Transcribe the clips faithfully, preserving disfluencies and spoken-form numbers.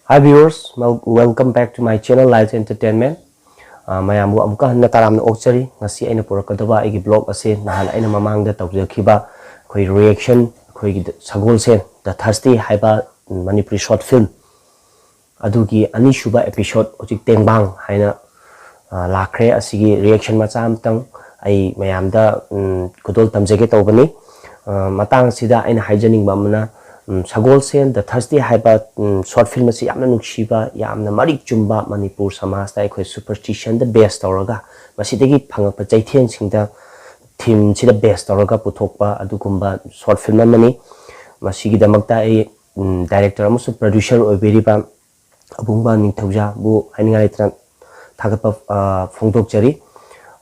Hi viewers, wel- welcome back to my channel Light Entertainment. ꯑ, ꯃꯌꯥꯝꯕꯨ ꯑꯃꯨꯛꯀ ꯍꯟꯅ ꯇꯔꯥꯝꯅ ꯑꯣꯛꯆꯔꯤ꯫ ꯉꯁꯤ ꯑꯩꯅ ꯄꯨꯔꯛꯀꯗꯕ ꯑꯩꯒꯤ vlog ꯑꯁꯤ ꯅꯍꯥꯟ ꯑꯩꯅ ꯃꯃꯥꯡꯗ ꯇꯧꯖꯈꯤꯕ ꯑꯩꯈꯣꯏ reaction, ꯑꯩꯈꯣꯏꯒꯤ ꯁꯒꯣꯜꯁꯦꯟ The Thursday ꯍꯥꯏꯕ ꯃꯅꯤꯄꯨꯔꯤ short film ꯑꯗꯨꯒꯤ ꯑꯅꯤꯁꯨꯕ episode, ꯍꯧꯖꯤꯛ ꯇꯦꯡꯕꯥꯡ ꯍꯥꯏꯅ, ꯑ, ꯂꯥꯛꯈ꯭ꯔꯦ꯫ ꯑꯁꯤꯒꯤ reaction ꯃꯆꯥ ꯑꯃꯇꯪ ꯑꯩ ꯃꯌꯥꯝꯗ, ꯎꯝ, ꯈꯨꯗꯣꯜ ꯇꯝꯖꯒꯦ ꯇꯧꯕꯅꯤ꯫ ꯑ, ꯃꯇꯥꯡ ꯑꯁꯤꯗ ꯑꯩꯅ ꯍꯥꯏꯖꯅꯤꯡꯕ ꯑꯃꯅ, ꯎꯝ, ꯁꯒꯣꯜꯁꯦꯟ The Thursday ꯍꯥꯏꯕ, ꯎꯝ, short film ꯑꯁꯤ ꯌꯥꯝꯅ ꯅꯨꯡꯁꯤꯕ, ꯌꯥꯝꯅ ꯃꯔꯤꯛ ꯆꯨꯝꯕ, ꯃꯅꯤꯄꯨꯔ ꯁꯃꯥꯖꯇ ꯑꯩꯈꯣꯏ superstitionꯗ base ꯇꯧꯔꯒ ꯃꯁꯤꯗꯒꯤ ꯐꯪꯉꯛꯄ ꯆꯩꯊꯦꯡꯁꯤꯡꯗ, themeꯁꯤꯗ base ꯇꯧꯔꯒ ꯄꯨꯊꯣꯛꯄ ꯑꯗꯨꯒꯨꯝꯕ short film ꯑꯃꯅꯤ꯫ ꯃꯁꯤꯒꯤꯗꯃꯛꯇ ꯑꯩ, ꯎꯝ, director ꯑꯃꯁꯨꯡ producer ꯑꯣꯏꯕꯤꯔꯤꯕ ꯑꯕꯨꯡꯕ ꯅꯤꯡꯊꯧꯖꯥꯕꯨ ꯍꯥꯏꯅꯤꯡꯉꯥꯏ ꯂꯩꯇꯅ ꯊꯥꯒꯠꯄ, ꯑ, ꯐꯣꯡꯗꯣꯛꯆꯔꯤ꯫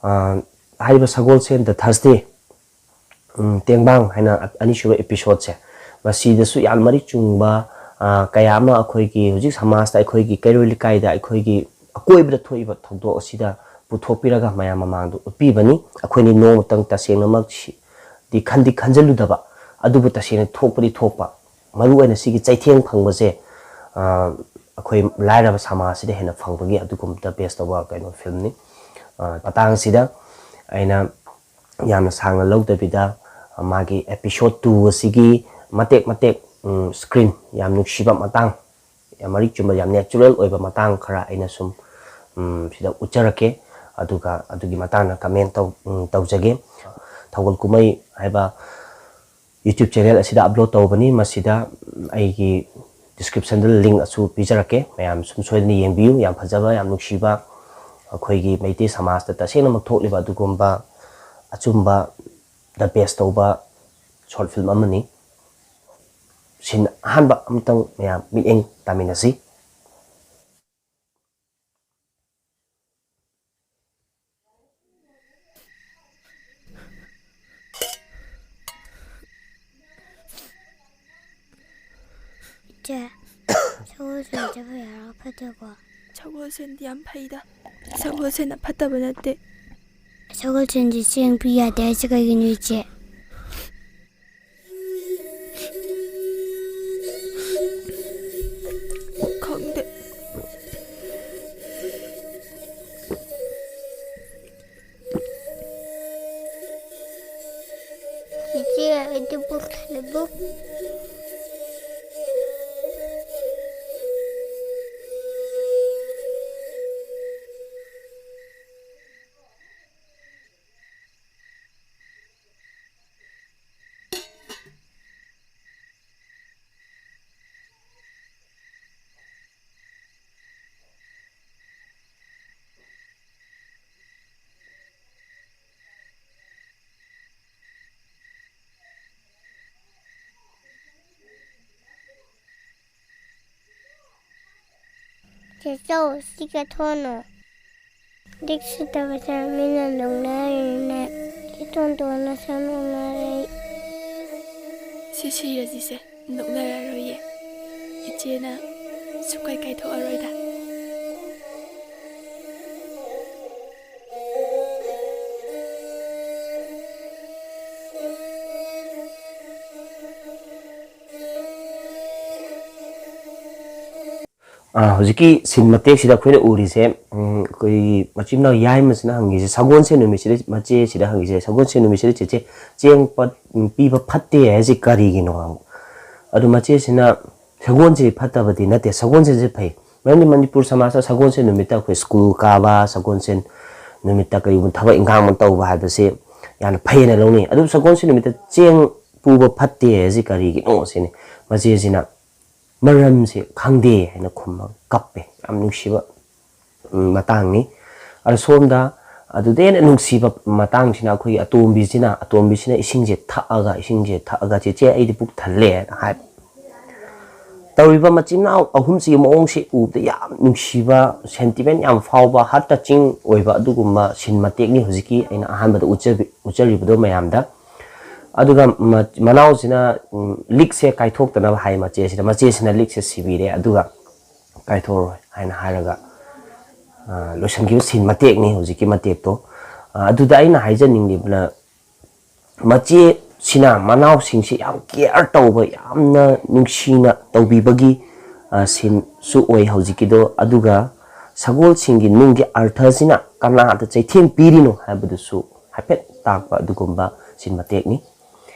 ꯑ, ꯍꯥꯏꯔꯤꯕ ꯁꯒꯣꯜꯁꯦꯟ The Thursday, ꯎꯝ, ꯇꯦꯡꯕꯥꯡ ꯍꯥꯏꯅ ꯑꯅꯤꯁꯨꯕ episodeꯁꯦ, ꯃꯁꯤꯗꯁꯨ ꯌꯥꯝ ꯃꯔꯤꯛ ꯆꯨꯝꯕ, ꯑ, ꯀꯌꯥ ꯑꯃ ꯑꯩꯈꯣꯏꯒꯤ ꯍꯧꯖꯤꯛ ꯁꯃꯥꯖꯇ, ꯑꯩꯈꯣꯏꯒꯤ ꯀꯩꯔꯣꯏ ꯂꯩꯀꯥꯏꯗ, ꯑꯩꯈꯣꯏꯒꯤ ꯑꯀꯣꯏꯕꯗ ꯊꯣꯛꯏꯕ ꯊꯧꯗꯣꯛ ꯑꯁꯤꯗ ꯄꯨꯊꯣꯛꯄꯤꯔꯒ ꯃꯌꯥꯝ ꯃꯃꯥꯡꯗ ꯎꯠꯄꯤꯕꯅꯤ꯫ ꯑꯩꯈꯣꯏꯅ ꯅꯣꯡꯃꯇꯪ ꯇꯁꯦꯡꯅꯃꯛ ꯁꯤ-, ꯗꯤ ꯈꯟꯗꯤ ꯈꯟꯖꯜꯂꯨꯗꯕ, ꯑꯗꯨꯕꯨ ꯇꯁꯦꯡꯅ ꯊꯣꯛꯄꯗꯤ ꯊꯣꯛꯄ꯫ ꯃꯔꯨ ꯑꯣꯏꯅ ꯁꯤꯒꯤ ꯆꯩꯊꯦꯡ ꯐꯪꯕꯁꯦ, ꯑ, ꯑꯩꯈꯣꯏ ꯂꯥꯏꯔꯕ ꯁꯃꯥꯖꯁꯤꯗ ꯍꯦꯟꯅ ꯐꯪꯕꯒꯤ ꯑꯗꯨꯒꯨꯝꯕꯗ base ꯇꯧꯕ ꯀꯩꯅꯣ filmꯅꯤ꯫ ꯑ, ꯃꯇꯥꯡꯁꯤꯗ ꯑꯩꯅ ꯌꯥꯝꯅ ꯁꯥꯡꯅ ꯂꯧꯗꯕꯤꯗ, ꯑ, ꯃꯥꯒꯤ episode two ꯑꯁꯤꯒꯤ ꯃꯇꯦꯛ ꯃꯇꯦꯛ, ꯎꯝ, screen ꯌꯥꯝ ꯅꯨꯡꯁꯤꯕ ꯃꯇꯥꯡ, ꯌꯥꯝ ꯃꯔꯤꯛ ꯆꯨꯝꯕ, ꯌꯥꯝ natural ꯑꯣꯏꯕ ꯃꯇꯥꯡ ꯈꯔ ꯑꯩꯅ ꯁꯨꯝ, ꯎꯝ, ꯁꯤꯗ ꯎꯠꯆꯔꯛꯀꯦ꯫ ꯑꯗꯨꯒ ꯑꯗꯨꯒꯤ ꯃꯇꯥꯡꯗ comment ꯇꯧ-, ꯎꯝ, ꯇꯧꯖꯒꯦ꯫ ꯊꯧꯒꯜ ꯀꯨꯝꯍꯩ ꯍꯥꯏꯕ YouTube channel ꯑꯁꯤꯗ upload ꯇꯧꯕꯅꯤ꯫ ꯃꯁꯤꯗ ꯑꯩꯒꯤ descriptionꯗ link ꯑꯁꯨ ꯄꯤꯖꯔꯛꯀꯦ, ꯃꯌꯥꯝ ꯁꯨꯝ ꯁꯣꯏꯗꯅ ꯌꯦꯡꯕꯤꯌꯨ꯫ ꯌꯥꯝ ꯐꯖꯕ, ꯌꯥꯝ ꯅꯨꯡꯁꯤꯕ, ꯑꯩꯈꯣꯏꯒꯤ ꯃꯩꯇꯩ ꯁꯃꯥꯖꯇ ꯇꯁꯦꯡꯅꯃꯛ ꯊꯣꯛꯂꯤꯕ ꯑꯗꯨꯒꯨꯝꯕ ꯑꯆꯨꯝꯕꯗ base ꯇꯧꯕ short film ꯑꯃꯅꯤ꯫ Scene ꯑꯍꯥꯟꯕ ꯑꯃꯇꯪ ꯃꯌꯥꯝ ꯃꯤꯠꯌꯦꯡ ꯇꯥꯃꯤꯟꯅꯁꯤ꯫ ꯏꯆꯦ, ꯁꯒꯣꯜꯁꯦꯟ ꯆꯠꯄ ꯌꯥꯔꯣ? ꯐꯠꯇꯦꯀꯣ? ꯁꯒꯣꯜꯁꯦꯟꯗꯤ ꯌꯥꯝ ꯐꯩꯗ꯫ ꯁꯒꯣꯜꯁꯦꯟꯅ ꯐꯠꯇꯕ ꯅꯠꯇꯦ꯫ ꯁꯒꯣꯜꯁꯦꯟꯗꯤ ꯆꯦꯡ ꯄꯤ ꯌꯥꯗꯦ ꯍꯥꯏꯁꯦ ꯀꯩꯒꯤꯅꯣ, ꯏꯆꯦ? ꯈꯪ-, ꯆꯦꯆꯧ, ꯁꯤ ꯀꯩꯊꯣꯟꯅꯣ꯫ ꯂꯤꯛ ꯁꯤꯠꯇꯕꯁꯦ ꯃꯤꯅ ꯅꯣꯛꯅꯔꯤꯅꯦ꯫ ꯏꯇꯣꯟ ꯇꯣꯟꯅꯁꯨ ꯅꯣꯛꯅꯔꯦ꯫ ꯁꯤ ꯁꯤꯔꯁꯤꯁꯦ, ꯅꯣꯛꯅꯔꯔꯣꯏꯌꯦ꯫ ꯏꯆꯦꯅ ꯁꯨꯀꯥꯏ ꯀꯥꯏꯊꯣꯛꯑꯔꯣꯏꯗ꯫ ꯑꯥ, ꯍꯧꯖꯤꯛꯀꯤ ꯁꯤꯟ ꯃꯇꯦꯛꯁꯤꯗ ꯑꯩꯈꯣꯏꯅ ꯎꯔꯤꯁꯦ, ꯎꯝ, ꯑꯩꯈꯣꯏꯒꯤ ꯃꯆꯤꯟ ꯃꯅꯥꯎ ꯌꯥꯏꯃꯁꯤꯅ ꯍꯪꯉꯤꯁꯦ, ꯁꯒꯣꯜꯁꯦꯟ ꯅꯨꯃꯤꯠꯁꯤꯗ, ꯃꯆꯦꯁꯤꯗ ꯍꯪꯉꯤꯁꯦ, "ꯁꯒꯣꯜꯁꯦꯟ ꯅꯨꯃꯤꯠꯁꯤꯗ ꯆꯦꯆꯦ, ꯆꯦꯡ ꯄꯠ-, ꯎꯝ, ꯄꯤꯕ ꯐꯠꯇꯦ ꯍꯥꯏꯁꯦ ꯀꯔꯤꯒꯤꯅꯣ?" ꯍꯥꯏꯕ꯫ ꯑꯗꯨ ꯃꯆꯦꯁꯤꯅ, "ꯁꯒꯣꯜꯁꯦ ꯐꯠꯇꯕꯗꯤ ꯅꯠꯇꯦ, ꯁꯒꯣꯜꯁꯦꯟꯁꯦ ꯐꯩ꯫ ꯃꯔꯝꯗꯤ ꯃꯅꯤꯄꯨꯔ ꯁꯃꯥꯖꯇ ꯁꯒꯣꯜꯁꯦꯟ ꯅꯨꯃꯤꯠꯇ ꯑꯩꯈꯣꯏ ꯁ꯭ꯀꯨꯜ ꯀꯥꯕ, ꯁꯒꯣꯜꯁꯦꯟ ꯅꯨꯃꯤꯠꯇ ꯀꯔꯤꯒꯨꯝꯕ ꯊꯕꯛ ꯏꯪꯈꯥꯡ ꯑꯃ ꯇꯧꯕ ꯍꯥꯏꯕꯁꯦ ꯌꯥꯝꯅ ꯐꯩꯌꯦꯅ ꯂꯧꯅꯩ꯫ ꯑꯗꯨꯕꯨ ꯁꯒꯣꯜꯁꯦꯟ ꯅꯨꯃꯤꯠꯇ ꯆꯦꯡ ꯄꯨꯕ ꯐꯠꯇꯦ ꯍꯥꯏꯁꯦ ꯀꯔꯤꯒꯤꯅꯣ?" ꯁꯤꯅꯤ꯫ ꯃꯆꯦꯁꯤꯅ, "ꯃꯔꯝꯁꯦ ꯈꯪꯗꯦ" ꯍꯥꯏꯅ ꯈꯨꯝꯃꯒ ꯀꯞꯄꯦ꯫ ꯌꯥꯝ ꯅꯨꯡꯁꯤꯕ, ꯎꯝ, ꯃꯇꯥꯡꯅꯤ꯫ ꯑꯗꯣ ꯁꯣꯝꯗ ꯑꯗꯨꯗ ꯍꯦꯟꯅ ꯅꯨꯡꯁꯤꯕ ꯃꯇꯥꯡꯁꯤꯅ, ꯑꯩꯈꯣꯏꯒꯤ ꯑꯇꯣꯝꯕꯤꯁꯤꯅ, ꯑꯇꯣꯝꯕꯤꯁꯤꯅ ꯏꯁꯤꯡꯁꯦ ꯊꯛꯑꯒ, ꯏꯁꯤꯡꯁꯦ ꯊꯛꯑꯒ, "ꯆꯦꯆꯦ, ꯑꯩꯗꯤ ꯄꯨꯛ ꯊꯜꯂꯦ" ꯍꯥꯏꯕ꯫ ꯇꯧꯔꯤꯕ ꯃꯆꯤꯟ ꯃꯅꯥꯎ ꯑꯍꯨꯝꯁꯤꯒꯤ ꯃꯑꯣꯡꯁꯤ ꯎꯕꯗ ꯌꯥꯝ ꯅꯨꯡꯁꯤꯕ, ꯁꯦꯟꯇꯤꯃꯦꯟ ꯌꯥꯝ ꯐꯥꯎꯕ, ꯍꯥꯔꯠ ꯇꯆꯤꯡ ꯑꯣꯏꯕ ꯑꯗꯨꯒꯨꯝꯕ ꯁꯤꯟ ꯃꯇꯦꯛꯅꯤ ꯍꯧꯖꯤꯛꯀꯤ ꯑꯩꯅ ꯑꯍꯥꯟꯕꯗ ꯎꯠꯆꯕꯤ-, ꯎꯠꯆꯔꯤꯕꯗꯣ ꯃꯌꯥꯝꯗ꯫ ꯑꯗꯨꯒ ꯃ-, ꯃꯅꯥꯎꯁꯤꯅ, ꯎꯝ, ꯂꯤꯛꯁꯦ ꯀꯥꯏꯊꯣꯛꯇꯅꯕ ꯍꯥꯏ ꯃꯆꯦꯁꯤꯗ꯫ ꯃꯆꯦꯁꯤꯅ ꯂꯤꯛꯁꯦ ꯁꯤꯕꯤꯔꯦ, ꯑꯗꯨꯒ "ꯀꯥꯏꯊꯣꯛꯑꯔꯣꯏ" ꯍꯥꯏꯅ ꯍꯥꯏꯔꯒ, ꯑ, ꯂꯣꯏꯁꯤꯟꯈꯤꯕ ꯁꯤꯟ ꯃꯇꯦꯛꯅꯤ ꯍꯧꯖꯤꯛꯀꯤ ꯃꯇꯦꯛꯇꯣ꯫ ꯑ, ꯑꯗꯨꯗ ꯑꯩꯅ ꯍꯥꯏꯖꯅꯤꯡꯂꯤꯕꯅ, ꯃꯆꯦꯁꯤꯅ ꯃꯅꯥꯎꯁꯤꯡꯁꯤ ꯌꯥꯝ ꯀꯤꯌꯔ ꯇꯧꯕ, ꯌꯥꯝꯅ ꯅꯨꯡꯁꯤꯅ ꯇꯧꯕꯤꯕꯒꯤ, ꯑ, ꯁꯤꯟꯁꯨ ꯑꯣꯏ ꯍꯧꯖꯤꯛꯀꯤꯗꯣ꯫ ꯑꯗꯨꯒ ꯁꯒꯣꯜꯁꯤꯡꯒꯤ ꯅꯨꯡꯒꯤ ꯑꯔꯊꯁꯤꯅ ꯀꯅꯥꯗ ꯆꯩꯊꯦꯡ ꯄꯤꯔꯤꯅꯣ ꯍꯥꯏꯕꯗꯨꯁꯨ ꯍꯥꯏꯐꯦꯠ ꯇꯥꯛꯄ ꯑꯗꯨꯒꯨꯝꯕ ꯁꯤꯟ ꯃꯇꯦꯛꯅꯤ꯫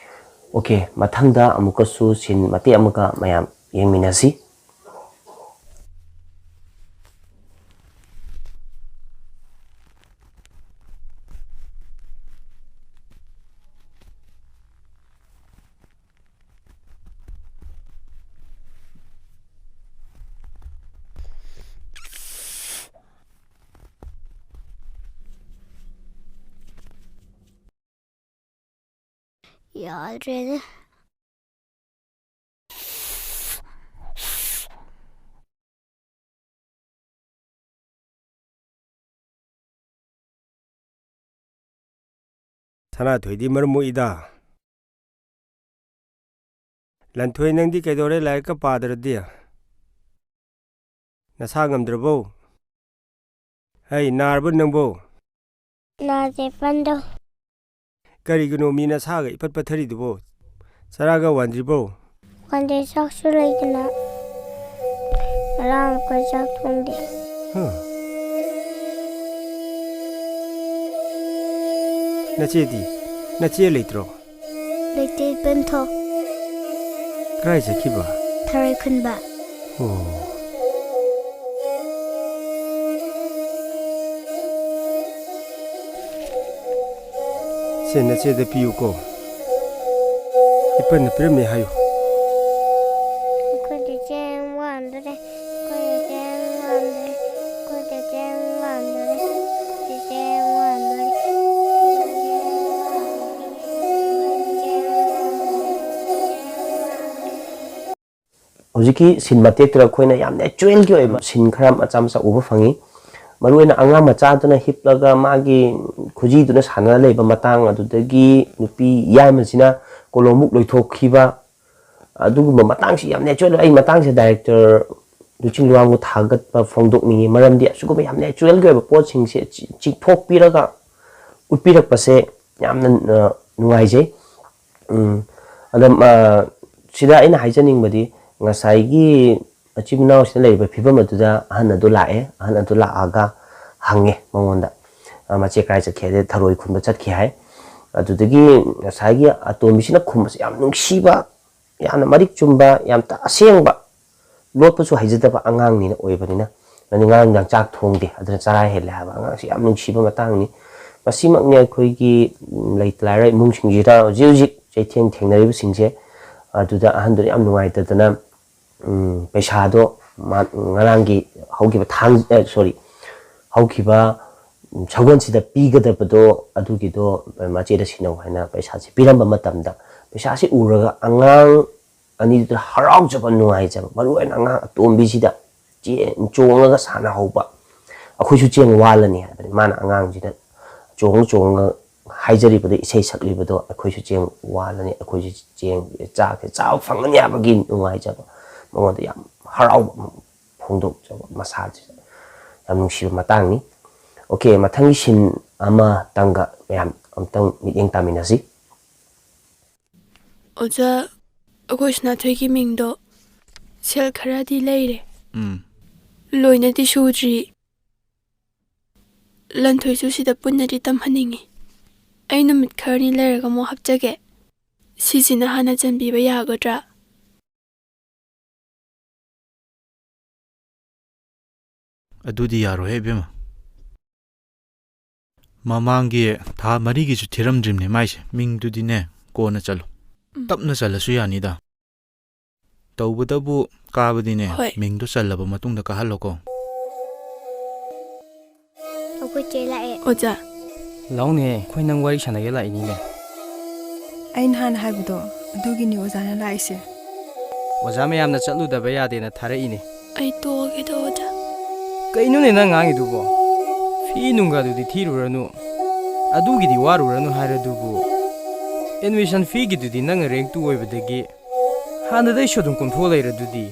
ꯑꯣꯀꯦ, ꯃꯊꯪꯗ ꯑꯃꯨꯛꯀꯁꯨ ꯁꯤꯟ ꯃꯇꯦꯛ ꯑꯃꯒ ꯃꯌꯥꯝ ꯌꯦꯡꯃꯤꯟꯅꯁꯤ꯫ ꯌꯥꯗ꯭ꯔꯦꯗ꯫ ꯁꯅꯥꯊꯣꯏꯗꯤ ꯃꯔꯝ ꯃꯣꯛꯏꯗ꯫ ꯂꯟꯊꯣꯏ, ꯅꯪꯗꯤ ꯀꯩꯗꯧꯔꯦ ꯂꯥꯏꯔꯤꯛꯀ ꯄꯥꯗ꯭ꯔꯗꯤ? ꯅꯁꯥ ꯉꯝꯗ꯭ꯔꯕꯣ? ꯍꯩ, ꯅꯥꯔꯕꯣ ꯅꯪꯕꯣ? ꯅꯥꯗꯦ ꯄꯟꯗꯣ꯫ ꯀꯔꯤꯒꯤꯅꯣ ꯃꯤ ꯅꯁꯥꯒ ꯏꯄꯠ ꯄꯠꯊꯔꯤꯗꯨꯕꯣ? ꯆꯔꯥꯒ ꯋꯥꯟꯗ꯭ꯔꯤꯕꯣ? ꯋꯥꯟꯗꯦ, ꯆꯥꯛꯁꯨ ꯂꯩꯗꯅ꯫ ꯉꯔꯥꯡ ꯑꯩꯈꯣꯏ ꯆꯥꯛ ꯊꯣꯡꯗꯦ꯫ ꯍꯥ? ꯅꯆꯦꯗꯤ? ꯅꯆꯦ ꯂꯩꯇ꯭ꯔꯣ? ꯂꯩꯇꯦ ꯄꯟꯊꯣ꯫ ꯀꯗꯥꯏ ꯆꯠꯈꯤꯕ? ꯊꯔꯣꯏ ꯈꯨꯟꯕ꯫ ꯑꯣ꯫ ꯁꯦ, ꯅꯆꯦꯗ ꯄꯤꯌꯨꯀꯣ꯫ ꯏꯄꯟꯅ ꯄꯤꯔꯝꯃꯦ ꯍꯥꯏꯌꯨ꯫ ꯑꯩꯈꯣꯏꯗꯤ ꯆꯦꯡ ꯋꯥꯟꯗꯣꯔꯦ꯫ ꯑꯩꯈꯣꯏꯗꯤ ꯆꯦꯡ ꯋꯥꯟꯗꯣꯔꯦ꯫ ꯑꯩꯈꯣꯏꯗꯤ ꯆꯦꯡ ꯋꯥꯟꯗꯣꯔꯦ꯫ ꯑꯩꯈꯣꯏꯗꯤ ꯆꯦꯡ ꯋꯥꯟꯗꯣꯔꯦ꯫ ꯍꯧꯖꯤꯛꯀꯤ ꯁꯤꯟ ꯃꯇꯦꯛꯇꯨꯗ ꯑꯩꯈꯣꯏꯅ ꯌꯥꯝ ꯅꯦꯆꯔꯦꯜꯒꯤ ꯑꯣꯏꯕ ꯁꯤꯟ ꯈꯔ ꯃꯆꯥ ꯃꯆꯥ ꯎꯕ ꯐꯪꯉꯤ꯫ ꯃꯔꯨꯑꯣꯏꯅ ꯑꯉꯥꯡ ꯃꯆꯥꯗꯨꯅ ꯍꯤꯞꯂꯒ ꯃꯥꯒꯤ ꯈꯨꯖꯤꯗꯨꯅ ꯁꯥꯟꯅꯔ ꯂꯩꯕ ꯃꯇꯥꯡ, ꯑꯗꯨꯗꯒꯤ ꯅꯨꯄꯤ ꯌꯥꯏꯃꯁꯤꯅ ꯀꯣꯂꯣꯝꯕꯨꯛ ꯂꯣꯏꯊꯣꯛꯈꯤꯕ, ꯑꯗꯨꯒꯨꯝꯕ ꯃꯇꯥꯡꯁꯤ ꯌꯥꯝ ꯅꯦꯆꯔꯦꯜ꯫ ꯑꯩ ꯃꯇꯥꯡꯁꯦ ꯗꯥꯏꯔꯦꯛꯇꯔ ꯂꯨꯆꯤꯡ ꯂꯨꯋꯥꯡꯕꯨ ꯊꯥꯒꯠꯄ ꯐꯣꯡꯗꯣꯛꯅꯤꯡꯉꯤ, ꯃꯔꯝꯗꯤ ꯑꯁꯤꯒꯨꯝꯕ ꯌꯥꯝ ꯅꯦꯆꯔꯦꯜꯒꯤ ꯑꯣꯏꯕ ꯄꯣꯠꯁꯤꯡꯁꯦ ꯆꯤ-, ꯆꯤꯡꯊꯣꯛꯄꯤꯔꯒ ꯎꯠꯄꯤꯔꯛꯄꯁꯦ ꯌꯥꯝꯅ, ꯑ, ꯅꯨꯡꯉꯥꯏꯖꯩ꯫ ꯎꯝ, ꯑꯗꯣ, ꯑ, ꯁꯤꯗ ꯑꯩꯅ ꯍꯥꯏꯖꯅꯤꯡꯕꯗꯤ, ꯉꯁꯥꯏꯒꯤ ꯃꯆꯤꯟ ꯃꯅꯥꯎꯁꯤꯅ ꯂꯩꯔꯤꯕ ꯐꯤꯕꯝ ꯑꯗꯨꯗ ꯑꯍꯟ ꯑꯗꯨ ꯂꯥꯛꯑꯦ꯫ ꯑꯍꯟ ꯑꯗꯨ ꯂꯥꯛꯑꯒ ꯍꯪꯉꯦ ꯃꯉꯣꯟꯗ, ꯑ, "ꯃꯆꯦ ꯀꯥꯏ ꯆꯠꯈꯤ?" ꯍꯥꯏꯗꯤ, "ꯊꯔꯣꯏ ꯈꯨꯟꯕ ꯆꯠꯈꯤ" ꯍꯥꯏ꯫ ꯑꯗꯨꯗꯒꯤ ꯉꯁꯥꯏꯒꯤ ꯑꯇꯣꯝꯕꯤꯁꯤꯅ ꯈꯨꯝꯕꯁꯦ ꯌꯥꯝ ꯅꯨꯡꯁꯤꯕ, ꯌꯥꯝꯅ ꯃꯔꯤꯛ ꯆꯨꯝꯕ, ꯌꯥꯝ ꯇ-, ꯑꯁꯦꯡꯕ, ꯂꯣꯠꯄꯁꯨ ꯍꯩꯖꯗꯕ ꯑꯉꯥꯡꯅꯤꯅ ꯑꯣꯏꯕꯅꯤꯅ, ꯑꯗꯨ ꯉꯔꯥꯡ ꯅꯨꯡꯗꯥꯡ ꯆꯥꯛ ꯊꯣꯡꯗꯦ, ꯑꯗꯨꯅ ꯆꯔꯥ ꯍꯦꯜꯂꯦ ꯍꯥꯏꯕ ꯑꯉꯥꯡꯁꯤ ꯌꯥꯝ ꯅꯨꯡꯁꯤꯕ ꯃꯇꯥꯡꯅꯤ꯫ ꯃꯁꯤꯃꯛꯅꯤ ꯑꯩꯈꯣꯏꯒꯤ, ꯎꯝ, ꯂꯩꯇ ꯂꯥꯏꯔ ꯏꯃꯨꯡꯁꯤꯡꯁꯤꯗ ꯍꯧꯖꯤꯛ ꯍꯧꯖꯤꯛ ꯆꯩꯊꯦꯡ ꯊꯦꯡꯅꯔꯤꯕꯁꯤꯡꯁꯦ꯫ ꯑꯗꯨꯗ ꯑꯍꯟꯗꯨꯅ ꯌꯥꯝ ꯅꯨꯡꯉꯥꯏꯇꯗꯅ, ꯎꯝ, ꯄꯩꯁꯥꯗꯣ ꯃꯥ ꯉꯔꯥꯡꯒꯤ ꯍꯧꯈꯤꯕ ꯊꯥꯡ-, ꯑꯦ, ꯁꯣꯔꯤ, ꯍꯧꯈꯤꯕ, ꯎꯝ, ꯁꯒꯣꯜꯁꯤꯗ ꯄꯤꯒꯗꯕꯗꯣ, ꯑꯗꯨꯒꯤꯗꯣ ꯃꯆꯦꯗ ꯁꯤꯟꯅꯧ ꯍꯥꯏꯅ ꯄꯩꯁꯥꯁꯤ ꯄꯤꯔꯝꯕ ꯃꯇꯝꯗ, ꯄꯩꯁꯥꯁꯤ ꯎꯔꯒ ꯑꯉꯥꯡ ꯑꯅꯤꯗꯨꯗ ꯍꯔꯥꯎꯖꯕ, ꯅꯨꯡꯉꯥꯏꯖꯕ, ꯃꯔꯨꯑꯣꯏꯅ ꯑꯉꯥꯡ ꯑꯇꯣꯝꯕꯤꯁꯤꯗ ꯆꯦꯟ ꯆꯣꯡꯉꯒ ꯁꯥꯟꯅꯍꯧꯕ꯫ "ꯑꯩꯈꯣꯏꯁꯨ ꯆꯦꯡ ꯋꯥꯜꯂꯅꯤ" ꯍꯥꯏꯕꯅꯤ꯫ ꯃꯥꯅ ꯑꯉꯥꯡꯁꯤꯗ ꯆꯣꯡ ꯆꯣꯡꯉꯒ ꯍꯥꯏꯖꯔꯤꯕꯗꯣ, ꯏꯁꯩ ꯁꯛꯂꯤꯕꯗꯣ ꯑꯩꯈꯣꯏꯁꯨ ꯆꯦꯡ ꯋꯥꯜꯂꯅꯤ, ꯑꯩꯈꯣꯏꯁꯨ ꯆꯦꯡ, ꯆꯥꯛꯁꯦ ꯆꯥꯕ ꯐꯪꯒꯅꯤ ꯍꯥꯏꯕꯒꯤ ꯅꯨꯡꯉꯥꯏꯖꯕ, ꯃꯉꯣꯟꯗ ꯌꯥꯝ ꯍꯔꯥꯎꯕ ꯑꯃ ꯐꯣꯡꯗꯣꯛꯆꯕ, ꯃꯁꯥꯁꯤꯗ ꯌꯥꯝ ꯅꯨꯡꯁꯤꯕ ꯃꯇꯥꯡꯅꯤ꯫ ꯑꯣꯀꯦ, ꯃꯊꯪꯒꯤ ꯁꯤꯟ ꯑꯃꯇꯪꯒ ꯃꯌꯥꯝ ꯑꯝꯇꯪ ꯃꯤꯠꯌꯦꯡ ꯇꯥꯃꯤꯟꯅꯁꯤ꯫ ꯑꯣꯖꯥ, ꯑꯩꯈꯣꯏ ꯁꯅꯥꯊꯣꯏꯒꯤ ꯃꯤꯡꯗꯣ ꯁꯦꯜ ꯈꯔꯗꯤ ꯂꯩꯔꯦ꯫ ꯎꯝ꯫ ꯂꯣꯏꯅꯗꯤ ꯁꯨꯗ꯭ꯔꯤ꯫ ꯂꯟꯊꯣꯏꯁꯨ ꯁꯤꯗ ꯄꯨꯟꯅꯗꯤ ꯇꯝꯍꯟꯅꯤꯡꯉꯤ꯫ ꯑꯩ ꯅꯨꯃꯤꯠ ꯈꯔꯅꯤ ꯂꯩꯔꯒ ꯑꯃꯨꯛ ꯍꯥꯞꯆꯒꯦ꯫ ꯁꯤꯁꯤꯅ ꯍꯥꯟꯅ ꯆꯟꯕꯤꯕ ꯌꯥꯒꯗ꯭ꯔꯥ? ꯑꯗꯨꯗꯤ ꯌꯥꯔꯣꯏꯍꯦ, ꯏꯕꯦꯝꯃ꯫ ꯃꯃꯥꯡꯒꯤ ꯊꯥ ꯃꯔꯤꯒꯤꯁꯨ ꯊꯤꯔꯝꯗ꯭ꯔꯤꯕꯅꯦ ꯃꯥꯏꯁꯦ꯫ ꯃꯤꯡꯗꯨꯗꯤꯅꯦ, ꯀꯣꯟꯅ ꯆꯜꯂꯨ꯫ ꯎꯝ꯫ ꯇꯞꯅ ꯆꯜꯂꯁꯨ ꯌꯥꯅꯤꯗ꯫ ꯇꯧꯕꯇꯕꯨ ꯀꯥꯕꯗꯤꯅꯦ, ꯍꯣꯏ꯫ ꯃꯤꯡꯗꯣ ꯆꯜꯂꯕ ꯃꯇꯨꯡꯗ ꯀꯥꯍꯜꯂꯣꯀꯣ꯫ ꯑꯩꯈꯣꯏ ꯆꯦ ꯂꯥꯛꯑꯦ꯫ ꯑꯣꯖꯥ꯫ ꯂꯥꯎꯅꯦ, ꯑꯩꯈꯣꯏ ꯅꯪ ꯋꯥꯔꯤ ꯁꯥꯟꯅꯒꯦ ꯂꯥꯛꯏꯅꯤꯅꯦ꯫ ꯑꯩ ꯅꯍꯥꯟ ꯍꯥꯏꯕꯗꯣ, ꯑꯗꯨꯒꯤꯅꯤ ꯑꯣꯖꯥꯅ ꯂꯥꯛꯏꯁꯦ꯫ ꯑꯣꯖꯥ ꯃꯌꯥꯝꯅ ꯆꯠꯂꯨꯗꯕ ꯌꯥꯗꯦꯅ ꯊꯥꯔꯛꯏꯅꯦ꯫ ꯑꯩ ꯇꯣꯛꯑꯒꯦꯗ, ꯑꯣꯖꯥ꯫ ꯀꯩꯅꯣꯅꯦ ꯅꯪ ꯉꯥꯡꯉꯤꯗꯨꯕꯣ? ꯐꯤ ꯅꯨꯡꯒꯗꯨꯗꯤ ꯊꯤꯔꯨꯔꯅꯨ, ꯑꯗꯨꯒꯤꯗꯤ ꯋꯥꯔꯨꯔꯅꯨ ꯍꯥꯏꯔꯗꯨꯕꯨ, ꯑꯦꯗꯃꯤꯁꯟ ꯐꯤꯒꯤꯗꯨꯗꯤ ꯅꯪꯅ ꯔꯦꯡ ꯇꯨ ꯑꯣꯏꯕꯗꯒꯤ ꯍꯥꯟꯅꯗꯩꯁꯨ ꯑꯗꯨꯝ ꯀꯣꯝꯊꯣꯛꯑ ꯂꯩꯔꯗꯨꯗꯤ꯫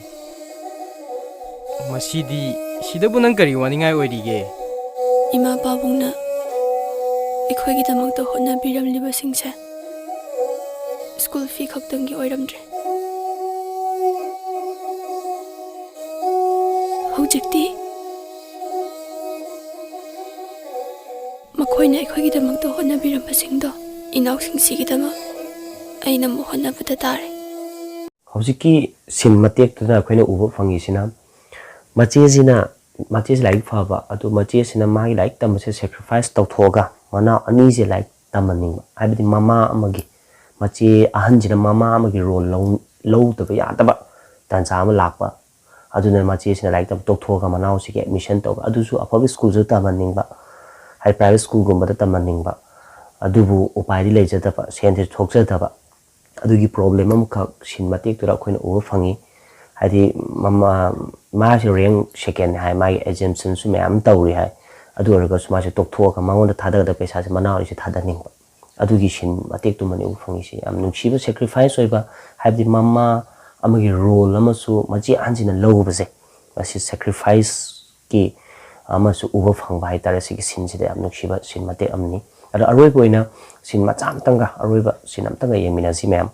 ꯃꯁꯤꯗꯤ, ꯁꯤꯗꯕꯨ ꯅꯪ ꯀꯔꯤ ꯋꯥꯅꯤꯡꯉꯥꯏ ꯑꯣꯏꯔꯤꯒꯦ? ꯏꯃꯥ ꯄꯥꯕꯨꯡꯅ ꯑꯩꯈꯣꯏꯒꯤꯗꯃꯛꯇ ꯍꯣꯠꯅꯕꯤꯔꯝꯂꯤꯕꯁꯤꯡꯁꯦ ꯁ꯭ꯀꯨꯜ ꯐꯤ ꯈꯛꯇꯪꯒꯤ ꯑꯣꯏꯔꯝꯗ꯭ꯔꯦ꯫ ꯍꯧꯖꯤꯛꯇꯤ ꯃꯈꯣꯏꯅ ꯑꯩꯈꯣꯏꯒꯤꯗꯃꯛꯇ ꯍꯣꯠꯅꯕꯤꯔꯝꯕꯁꯤꯡꯗꯣ, ꯏꯅꯥꯎꯁꯤꯡꯁꯤꯒꯤꯗꯃꯛ ꯑꯩꯅ ꯑꯃꯨꯛ ꯍꯣꯠꯅꯕꯗ ꯇꯥꯔꯦ꯫ ꯍꯧꯖꯤꯛꯀꯤ ꯁꯤꯟ ꯃꯇꯦꯛꯇꯨꯗ ꯑꯩꯈꯣꯏꯅ ꯎꯕ ꯐꯪꯉꯤꯁꯤꯅ, ꯃꯆꯦꯁꯤꯅ, ꯃꯆꯦꯁꯤ ꯂꯥꯏꯔꯤꯛ ꯐꯕ, ꯑꯗꯨ ꯃꯆꯦꯁꯤꯅ ꯃꯥꯒꯤ ꯂꯥꯏꯔꯤꯛ ꯇꯝꯕꯁꯦ ꯁꯦꯀ꯭ꯔꯤꯐꯥꯏꯁ ꯇꯧꯊꯣꯛꯑꯒ, ꯃꯅꯥꯎ ꯑꯅꯤꯁꯦ ꯂꯥꯏꯔꯤꯛ ꯇꯝꯍꯟꯅꯤꯡꯕ, ꯍꯥꯏꯕꯗꯤ ꯃꯃꯥ ꯑꯃꯒꯤ, ꯃꯆꯦ ꯑꯍꯟꯁꯤꯅ ꯃꯃꯥ ꯑꯃꯒꯤ ꯔꯣꯜ ꯂꯧ-, ꯂꯧꯗꯕ ꯌꯥꯗꯕ ꯇꯥꯟꯖꯥ ꯑꯃ ꯂꯥꯛꯄ꯫ ꯑꯗꯨꯅ ꯃꯆꯦꯁꯤꯅ ꯂꯥꯏꯔꯤꯛ ꯇꯝꯕ ꯇꯣꯛꯊꯣꯛꯑꯒ ꯃꯅꯥꯎꯁꯤꯒꯤ ꯑꯦꯗꯃꯤꯁꯟ ꯇꯧꯕ, ꯑꯗꯨꯁꯨ ꯑꯐꯕ ꯁ꯭ꯀꯨꯜꯁꯨ ꯇꯝꯍꯟꯅꯤꯡꯕ, ꯍꯥꯏꯗꯤ ꯄ꯭ꯔꯥꯏꯚꯦꯠ ꯁ꯭ꯀꯨꯜꯒꯨꯝꯕꯗ ꯇꯝꯍꯟꯅꯤꯡꯕ, ꯑꯗꯨꯕꯨ ꯎꯄꯥꯏꯗꯤ ꯂꯩꯖꯗꯕ, ꯁꯦꯟꯁꯦ ꯊꯣꯛꯆꯗꯕ꯫ ꯑꯗꯨꯒꯤ ꯄ꯭ꯔꯣꯕ꯭ꯂꯦꯝ ꯑꯃꯈꯛ ꯁꯤꯟ ꯃꯇꯦꯛꯇꯨꯗ ꯑꯩꯈꯣꯏꯅ ꯎꯕ ꯐꯪꯉꯤ꯫ ꯍꯥꯏꯗꯤ ꯃꯃꯥ-, ꯃꯥꯁꯦ ꯔꯦꯡ ꯁꯦꯀꯦꯟꯅꯦ ꯍꯥꯏ, ꯃꯥꯒꯤ ꯑꯦꯖꯝꯁꯟꯁꯨ ꯃꯌꯥꯝ ꯑꯝ ꯇꯧꯔꯤ ꯍꯥꯏ꯫ ꯑꯗꯨ ꯑꯣꯏꯔꯒꯁꯨ ꯃꯥꯁꯦ ꯇꯣꯛꯊꯣꯛꯑꯒ ꯃꯉꯣꯟꯗ ꯊꯥꯗꯒꯗꯕ ꯄꯩꯁꯥꯁꯦ ꯃꯅꯥꯎ ꯑꯅꯤꯁꯦ ꯊꯥꯗꯅꯤꯡꯕ꯫ ꯑꯗꯨꯒꯤ ꯁꯤꯟ ꯃꯇꯦꯛꯇꯨꯃꯅꯤ ꯎꯕ ꯐꯪꯉꯤꯁꯤ꯫ ꯌꯥꯝ ꯅꯨꯡꯁꯤꯕ, ꯁꯦꯀ꯭ꯔꯤꯐꯥꯏꯁ ꯑꯣꯏꯕ, ꯍꯥꯏꯕꯗꯤ ꯃꯃꯥ ꯑꯃꯒꯤ ꯔꯣꯜ ꯑꯃꯁꯨ ꯃꯆꯦ ꯑꯍꯟꯁꯤꯅ ꯂꯧꯕꯁꯦ, ꯃꯁꯤ ꯁꯦꯀ꯭ꯔꯤꯐꯥꯏꯁꯀꯤ ꯑꯃꯁꯨ ꯎꯕ ꯐꯪꯕ ꯍꯥꯏꯇꯥꯔꯦ꯫ ꯁꯤꯒꯤ ꯁꯤꯟꯁꯤꯗ ꯌꯥꯝ ꯅꯨꯡꯁꯤꯕ ꯁꯤꯟ ꯃꯇꯦꯛ ꯑꯃꯅꯤ꯫ ꯑꯗꯣ ꯑꯔꯣꯏꯕ ꯑꯣꯏꯅ ꯁꯤꯟ ꯃꯆꯥ ꯑꯃꯇꯪꯒ, ꯑꯔꯣꯏꯕ ꯁꯤꯟ ꯑꯃꯇꯪꯒ ꯌꯦꯡꯃꯤꯟꯅꯁꯤ ꯃꯌꯥꯝ꯫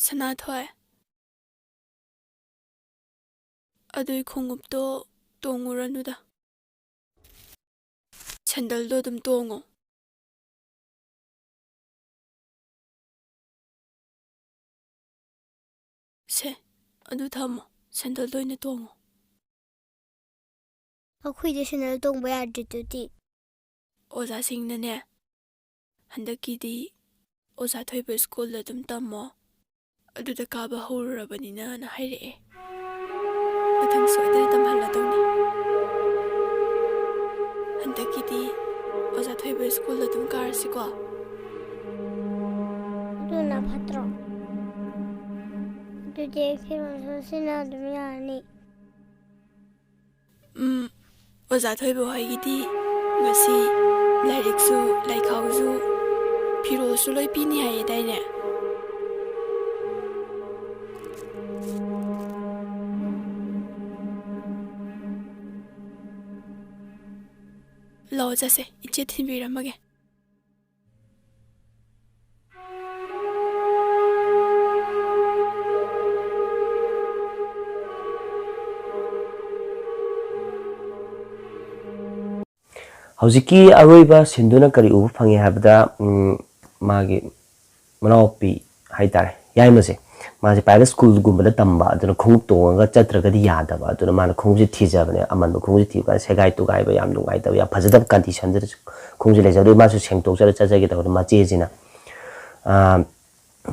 ꯁꯅꯥꯊꯣꯏ, ꯑꯗꯨꯏ ꯈꯣꯡꯎꯞꯇꯣ ꯇꯣꯡꯉꯨꯔꯅꯨꯗ꯫ ꯁꯦꯟꯗꯜꯗꯣ ꯑꯗꯨꯝ ꯇꯣꯡꯉꯣ꯫ ꯁꯦ, ꯑꯗꯨ ꯊꯝꯃꯣ, ꯁꯦꯟꯗꯜꯗꯣ ꯑꯣꯏꯅ ꯇꯣꯡꯉꯣ꯫ ꯑꯩꯈꯣꯏꯗꯤ ꯁꯦꯟꯗꯜ ꯇꯣꯡꯕ ꯌꯥꯗ꯭ꯔꯤꯗꯨꯗꯤ꯫ ꯑꯣꯖꯥꯁꯤꯡꯅꯅꯦ, ꯍꯟꯗꯛꯀꯤꯗꯤ ꯑꯣꯖꯥ ꯊꯣꯏꯕ ꯁ꯭ꯀꯨꯜꯗ ꯑꯗꯨꯝ ꯇꯝꯃꯣ, ꯑꯗꯨꯗ ꯀꯥꯕ ꯍꯧꯔꯨꯔꯕꯅꯤꯅꯅ ꯍꯥꯏꯔꯛꯑꯦ꯫ ꯃꯊꯪ ꯁꯣꯏꯗꯅ ꯇꯝꯍꯜꯂꯗꯧꯅꯤ꯫ ꯍꯟꯗꯛꯀꯤꯗꯤ ꯑꯣꯖꯥ ꯊꯣꯏꯕ ꯁ꯭ꯀꯨꯜꯗ ꯑꯗꯨꯝ ꯀꯥꯔꯁꯤꯀꯣ꯫ ꯑꯗꯨꯅ ꯐꯠꯇ꯭ꯔꯣ? ꯑꯗꯨꯗꯤ ꯑꯩ ꯐꯤꯔꯣꯜꯁꯨ ꯁꯤꯅ ꯑꯗꯨꯝ ꯌꯥꯔꯅꯤ꯫ ꯎꯝ, ꯑꯣꯖꯥ ꯊꯣꯏꯕ ꯍꯣꯏꯒꯤꯗꯤ ꯉꯁꯤ ꯂꯥꯏꯔꯤꯛꯁꯨ, ꯂꯥꯏꯈꯥꯎꯁꯨ, ꯐꯤꯔꯣꯜꯁꯨ ꯂꯣꯏ ꯄꯤꯅꯤ ꯍꯥꯏꯌꯦꯗꯥꯏꯅꯦ? ꯂꯥꯛꯑꯣ ꯆꯠꯁꯦ, ꯏꯆꯦ ꯊꯤꯟꯕꯤꯔꯝꯃꯒꯦ꯫ ꯍꯧꯖꯤꯛꯀꯤ ꯑꯔꯣꯏꯕ ꯁꯤꯟꯗꯨꯅ ꯀꯔꯤ ꯎꯕ ꯐꯪꯉꯤ ꯍꯥꯏꯕꯗ, ꯎꯝ, ꯃꯥꯒꯤ ꯃꯅꯥꯎꯄꯤ ꯍꯥꯏꯇꯥꯔꯦ, ꯌꯥꯏꯃꯁꯦ, ꯃꯥꯁꯦ private schoolꯒꯨꯝꯕꯗ ꯇꯝꯕ, ꯑꯗꯨꯅ ꯈꯣꯡꯎꯞ ꯇꯣꯡꯉꯒ ꯆꯠꯇ꯭ꯔꯒꯗꯤ ꯌꯥꯗꯕ꯫ ꯑꯗꯨꯅ ꯃꯥꯅ ꯈꯣꯡꯎꯞꯁꯦ ꯊꯤꯖꯕꯅꯦ, ꯑꯃꯟꯕ ꯈꯣꯡꯎꯞꯁꯦ ꯊꯤꯕ ꯀꯥꯟꯗ ꯁꯦꯒꯥꯏ ꯇꯨꯒꯥꯏꯕ, ꯌꯥꯝ ꯅꯨꯡꯉꯥꯏꯇꯕ, ꯌꯥꯝ ꯐꯖꯗꯕ conditionꯗꯨꯗ ꯈꯣꯡꯎꯞꯁꯦ ꯂꯩꯖꯕꯗꯒꯤ ꯃꯥꯁꯨ ꯁꯦꯡꯇꯣꯛꯆꯔ ꯆꯠꯆꯒꯦ ꯇꯧꯕꯗ ꯃꯆꯦꯁꯤꯅ, "ꯑꯥ,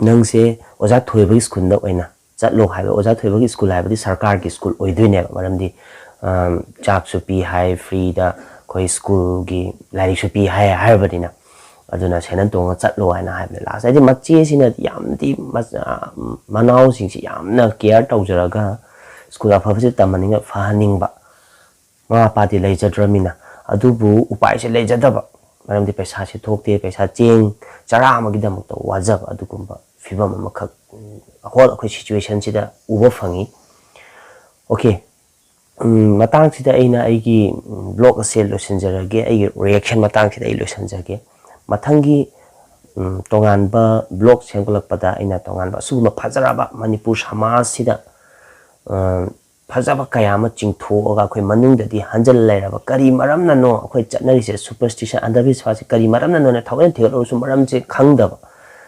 ꯅꯪꯁꯦ ꯑꯣꯖꯥ ꯊꯣꯏꯕꯒꯤ schoolꯗ ꯑꯣꯏꯅ ꯆꯠꯂꯣ" ꯍꯥꯏꯕ꯫ ꯑꯣꯖꯥ ꯊꯣꯏꯕꯒꯤ school ꯍꯥꯏꯕꯗꯤ ꯁꯔꯀꯥꯔꯒꯤ school ꯑꯣꯏꯗꯣꯏꯅꯦꯕ, ꯃꯔꯝꯗꯤ, ꯑꯥ, ꯆꯥꯛꯁꯨ ꯄꯤ ꯍꯥꯏ, freeꯗ ꯑꯩꯈꯣꯏ schoolꯒꯤ ꯂꯥꯏꯔꯤꯛꯁꯨ ꯄꯤ ꯍꯥꯏ ꯍꯥꯏꯔꯕꯅꯤꯅ꯫ ꯑꯗꯨꯅ ꯁꯦꯟꯗꯟ ꯇꯣꯡꯉ ꯆꯠꯂꯣ ꯍꯥꯏꯅ ꯍꯥꯏꯕꯅꯦ꯫ Last ꯍꯥꯏꯗꯤ ꯃꯆꯦꯁꯤꯅ ꯌꯥꯝꯗꯤ ꯃꯆꯥ-, ꯃꯅꯥꯎꯁꯤꯡꯁꯤ ꯌꯥꯝꯅ care ꯇꯧꯖꯔꯒ school ꯑꯐꯕꯁꯤ ꯇꯝꯍꯟꯅꯤꯡꯕ, ꯐꯍꯟꯅꯤꯡꯕ꯫ ꯃꯃꯥ ꯃꯄꯥꯗꯤ ꯂꯩꯖꯗ꯭ꯔꯃꯤꯅ, ꯑꯗꯨꯕꯨ ꯎꯄꯥꯏꯁꯦ ꯂꯩꯖꯗꯕ, ꯃꯔꯝꯗꯤ ꯄꯩꯁꯥꯁꯦ ꯊꯣꯛꯇꯦ, ꯄꯩꯁꯥ ꯆꯦꯡ ꯆꯔꯥ ꯑꯃꯒꯤꯗꯃꯛꯇ ꯋꯥꯖꯕ ꯑꯗꯨꯒꯨꯝꯕ ꯐꯤꯕꯝ ꯑꯃꯈꯛ, ꯎꯝ, ꯍꯣꯜ ꯑꯩꯈꯣꯏ situationꯁꯤꯗ ꯎꯕ ꯐꯪꯉꯤ꯫ Okay, ꯎꯝ, ꯃꯇꯥꯡꯁꯤꯗ ꯑꯩꯅ ꯑꯩꯒꯤ, ꯎꯝ, blog ꯑꯁꯦ ꯂꯣꯏꯁꯤꯟꯖꯔꯒꯦ, ꯑꯩꯒꯤ reaction ꯃꯇꯥꯡꯁꯤꯗ ꯑꯩ ꯂꯣꯏꯁꯤꯟꯖꯒꯦ꯫ ꯃꯊꯪꯒꯤ, ꯎꯝ, ꯇꯣꯉꯥꯟꯕ blog ꯁꯦꯝꯒꯠꯂꯛꯄꯗ ꯑꯩꯅ ꯇꯣꯉꯥꯟꯕ ꯑꯁꯤꯒꯨꯝꯕ ꯐꯖꯔꯕ ꯃꯅꯤꯄꯨꯔ ꯁꯃꯥꯖꯁꯤꯗ, ꯎꯝ, ꯐꯖꯕ ꯀꯌꯥ ꯑꯃ ꯆꯤꯡꯊꯣꯛꯑꯒ ꯑꯩꯈꯣꯏ ꯃꯅꯨꯡꯗꯗꯤ ꯍꯟꯖꯤꯜ ꯂꯩꯔꯕ ꯀꯔꯤ ꯃꯔꯝꯅꯅꯣ ꯑꯩꯈꯣꯏ ꯆꯠꯅꯔꯤꯁꯦ, superstition, ꯑꯟꯙꯕꯤꯁ꯭ꯋꯥꯁꯁꯦ ꯀꯔꯤ ꯃꯔꯝꯅꯅꯣꯅ ꯊꯑꯣꯏꯅ ꯊꯤꯒꯠꯂꯨꯔꯁꯨ ꯃꯔꯝꯁꯦ ꯈꯪꯗꯕ,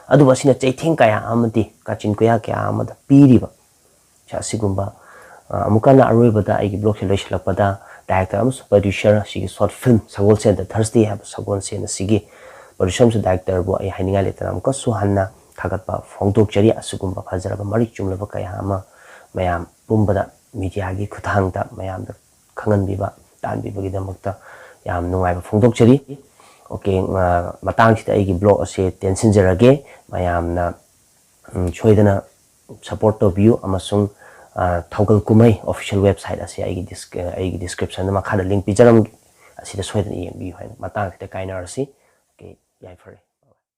ꯑꯗꯨꯕꯨ ꯑꯁꯤꯅ ꯆꯩꯊꯦꯡ ꯀꯌꯥ ꯑꯃꯗꯤ ꯀꯥꯆꯤꯟ ꯀꯣꯌꯥ ꯀꯌꯥ ꯑꯃꯗ ꯄꯤꯔꯤꯕ꯫ ꯑꯁꯤꯒꯨꯝꯕ, ꯑ, ꯑꯃꯨꯛꯀ ꯍꯟꯅ ꯑꯔꯣꯏꯕꯗ ꯑꯩꯒꯤ blogꯁꯦ ꯂꯣꯏꯁꯤꯜꯂꯛꯄꯗ director ꯑꯃꯁꯨꯡ producer ꯑꯁꯤꯒꯤ short film ꯁꯒꯣꯜꯁꯦꯟꯗ Thursday ꯍꯥꯏꯕ ꯁꯒꯣꯜꯁꯦꯟ ꯑꯁꯤꯒꯤ producer ꯑꯃꯁꯨꯡ directorꯕꯨ ꯑꯩ ꯍꯥꯏꯅꯤꯡꯉꯥꯏ ꯂꯩꯇꯅ ꯑꯃꯨꯛꯀꯁꯨ ꯍꯟꯅ ꯊꯥꯒꯠꯄ ꯐꯣꯡꯗꯣꯛꯆꯔꯤ꯫ ꯑꯁꯤꯒꯨꯝꯕ ꯐꯖꯔꯕ ꯃꯔꯤꯛ ꯆꯨꯝꯂꯕ ꯀꯌꯥ ꯑꯃ ꯃꯌꯥꯝ ꯄꯨꯝꯕꯗ mediaꯒꯤ ꯈꯨꯠꯊꯥꯡꯗ ꯃꯌꯥꯝꯗ ꯈꯪꯍꯟꯕꯤꯕ, ꯇꯥꯍꯟꯕꯤꯕꯒꯤꯗꯃꯛꯇ ꯌꯥꯝ ꯅꯨꯡꯉꯥꯏꯕ ꯐꯣꯡꯗꯣꯛꯆꯔꯤ꯫ Okay, ꯑ, ꯃꯇꯥꯡꯁꯤꯗ ꯑꯩꯒꯤ blog ꯑꯁꯦ ꯇꯦꯟꯁꯤꯟꯖꯔꯒꯦ꯫ ꯃꯌꯥꯝꯅ, ꯎꯝ, ꯁꯣꯏꯗꯅ support ꯇꯧꯕꯤꯌꯨ ꯑꯃꯁꯨꯡ, ꯑ, ꯊꯧꯒꯜ ꯀꯨꯝꯍꯩ official website ꯑꯁꯤ ꯑꯩꯒꯤ ꯗꯤꯁ-, ꯑꯩꯒꯤ descriptionꯗ ꯃꯈꯥꯗ link ꯄꯤꯖꯔꯝꯒꯦ, ꯑꯁꯤꯗ ꯁꯣꯏꯗꯅ ꯌꯦꯡꯕꯤꯌꯨ ꯍꯥꯏꯅ ꯃꯇꯥꯡꯁꯤꯗ ꯀꯥꯏꯅꯔꯁꯤ꯫ Okay, ꯌꯥꯏꯐꯔꯦ꯫